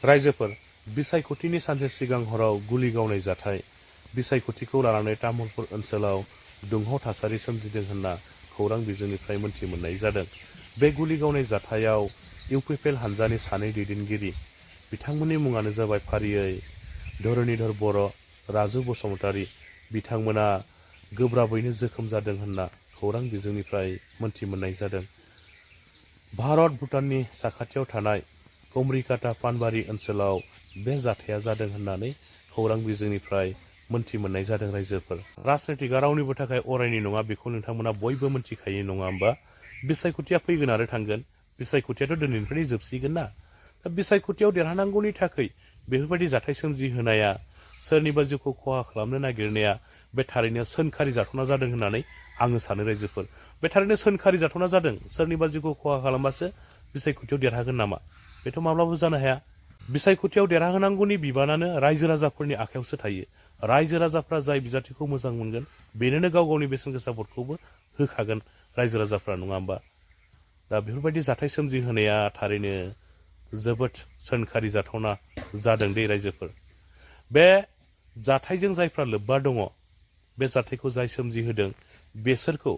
रायजोफोर बिसायख'थिनि सानसे सिगां हराव गुलि गावनाय जाथाय बिसायख'थिखौ लानानै तामुलपुर ओनसोलाव दुंहाव थासारि सोमजिदों होनना खौरां बिजोंनिफ्राय मोनथि मोननाय जादों। बे गुलि गावनाय जाथायाव UPPL हानजानि सानै दैदेनगिरि बिथांमोननि मुङानो जाबाय फारियै धरनीधर बर', राजु बसुमतारी बिथांमोना गोब्राबैनो जोखोम जादों होनना खौरां बिजोंनिफ्राय मोनथि मोननाय जादों। भारत भुटाननि साखाथियाव थानाय कमरिकाटा पानबारि ओनसोलाव बे जाथाया जादों होननानै खौरां बिजोंनिफ्राय मोनथि मोननाय जादों। रायजोफोर राजनीतिकआ रावनिबो थाखाय अरायनि नङा बेखौ नोंथांमोना बयबो मोनथिखायो नङा होमबा? बिसायख'थिया फैगोन आरो थांगोन। बिसायख'थियाथ' दिनैनिफ्रायनो जोबसिगोन ना। दा बिसायख'थियाव देरहानांगौनि थाखाय बेफोरबायदि जाथाय सोमजिहोनाया सोरनिबा जिउखौ खहा खालामनो नागिरनाया बे थारैनो सोनखारि जाथावना जादों होननानै आङो सानो। रायजोफोर बे थारैनो सोनखारि जाथावना जादों। सोरनिबा जिउखौ खहा खालामबासो बिसायख'थियाव देरहागोन नामा? बेथ' माब्लाबो जानो हाया। बिसायख'थियाव देरहाहोनांगौनि बिबानानो रायजो राजाफोरनि आखायावसो थायो। रायजो राजाफ्रा जाय बिजाथिखौ मोजां मोनगोन बेनोनो गाव गावनि बेसेन गोसा भटखौबो होखागोन रायजो राजाफ्रा, नङा होमबा? दा बेफोरबायदि जाथाय सोमजिहोनाया थारैनो जोबोद सोनखारि जाथावना जादों दे रायजोफोर। बे जाथायजों जायफ्रा लोब्बा दङ, बे जाथायखौ जाय सोमजिहोदों बेसोरखौ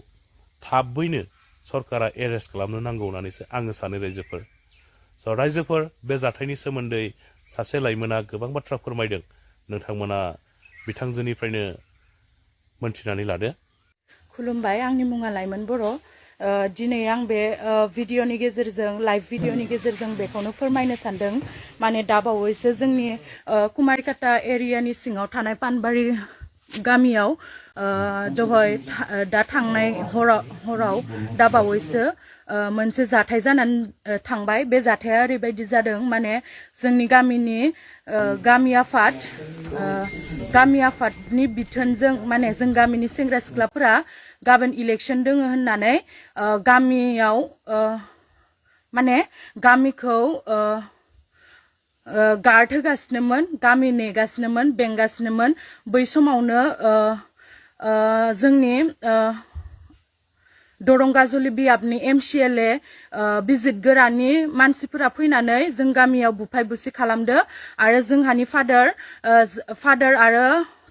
थाबैनो सरकारा एरेस्ट खालामनो नांगौ होननानैसो आङो सानो। रायजोफोर रायजोफोर बे जाथायनि सोमोन्दै सासे लाइमोना गोबां बाथ्रा फोरमायदों। नोंथांमोना बिथांजोनिफ्रायनो मोनथिनानै लादो। खुलुमबाय, आंनि मुङा लाइमोन बर'। दिनै आं बे भिडिअनि गेजेरजों लाइभ भिडिअनि गेजेरजों बेखौनो फोरमायनो सानदों। माने दा बावैसो जोंनि कुमारिकाटा एरियानि सिङाव थानाय पानबारि गामियाव दहाय दा थांनाय हराव दा बावैसो मोनसे जाथाय जानानै थांबाय। बे जाथाया ओरैबायदि जादों, माने जोंनि गामिनि गामि आफादनि बिथोनजों माने जों गामिनि सेंग्रा सिख्लाफोरा गाबोन इलेक्सन दोङो होननानै गामियाव माने गामिखौ गार्ड होगासिनोमोन, गामि नेगासिनोमोन, बेंगासिनोमोन। बै समावनो जोंनि दरंगाजुलि बियाबनि MCLA बिजितगोरानि मानसिफोरा फैनानै जों गामियाव बुफाय बुसि खालामदो आरो जोंहानि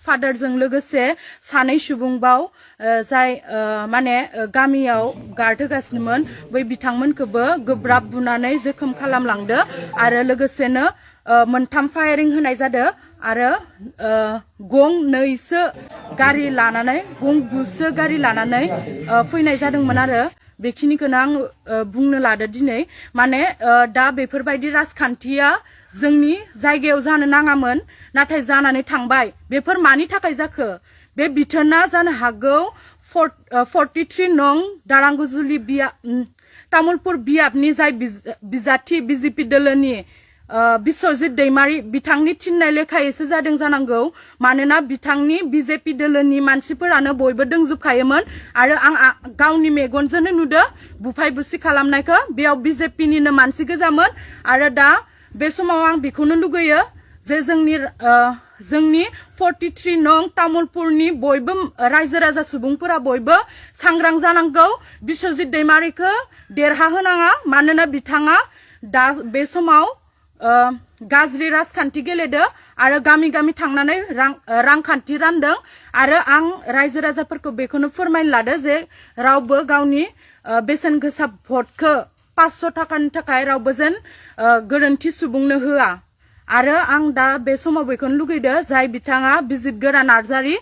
फादारजों लोगोसे सानै सुबुंबाव जाय माने गामियाव गार्ड होगासिनोमोन, बै बिथांमोनखौबो गोब्राब बुनानै जोखोम खालामलांदो आरो लोगोसेनो मोनथाम फायारिं होनाय जादों आरो गं 2सो गारि लानानै फैनाय जादोंमोन आरो बेखिनिखौनो आं बुंनो लादो दिनै। माने दा बेफोरबायदि राजखान्थिया जोंनि जायगायाव जानो नाङामोन, नाथाय जानानै थांबाय। बेफोर मानि थाखाय जाखो? बे बिथोना जानो हागौ 43 नं दारांगुजुलि तामुलपुर बियाबनि जाय बिजाथि BJP दोलोनि बिश्वजित दैमारी बिथांनि थिननाय लेखायैसो जादों जानांगौ। मानोना बिथांनि BJP दोलोनि मानसिफोरानो बयबो दोंजोबखायोमोन आरो आं गावनि मेगनजोंनो नुदो बुफाय बुसि खालामनायखौ। बेयाव BJPनिनो मानसि गोजामोन आरो दा बे समाव आं बेखौनो लुगैयो जे जोंनि 43 नं तामुलपुरनि बयबो रायजो राजा सुबुंफोरा बयबो सांग्रां जानांगौ। बिश्वजित दैमारीखौ देरहा होनाङा, मानोना बिथाङा दा बे समाव गाज्रि राजखान्थि गेलेदो आरो गामि गामि थांनानै रांखान्थि रानदों। आरो आं रायजो राजाफोरखौ बेखौनो फोरमायनो लादो जे रावबो गावनि बेसेन गोसा भटखौ 500 थाखानि थाखाय रावबो जेन गोरोन्थि सुबुंनो होआ। आरो आं दा बे समाव बेखौनो लुगैदो जाय बिथाङा बिजितगोरा नार्जारी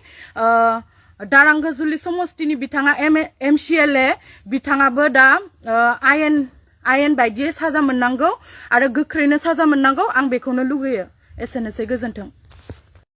दारांगुजुलि समस्तिनि बिथाङा MCLA बिथाङाबो दा आयेन बायदियै साजा मोननांगौ आरो गोख्रैनो साजा मोननांगौ। आं बेखौनो लुगैयो। एसेनोसै, गोजोन्थों।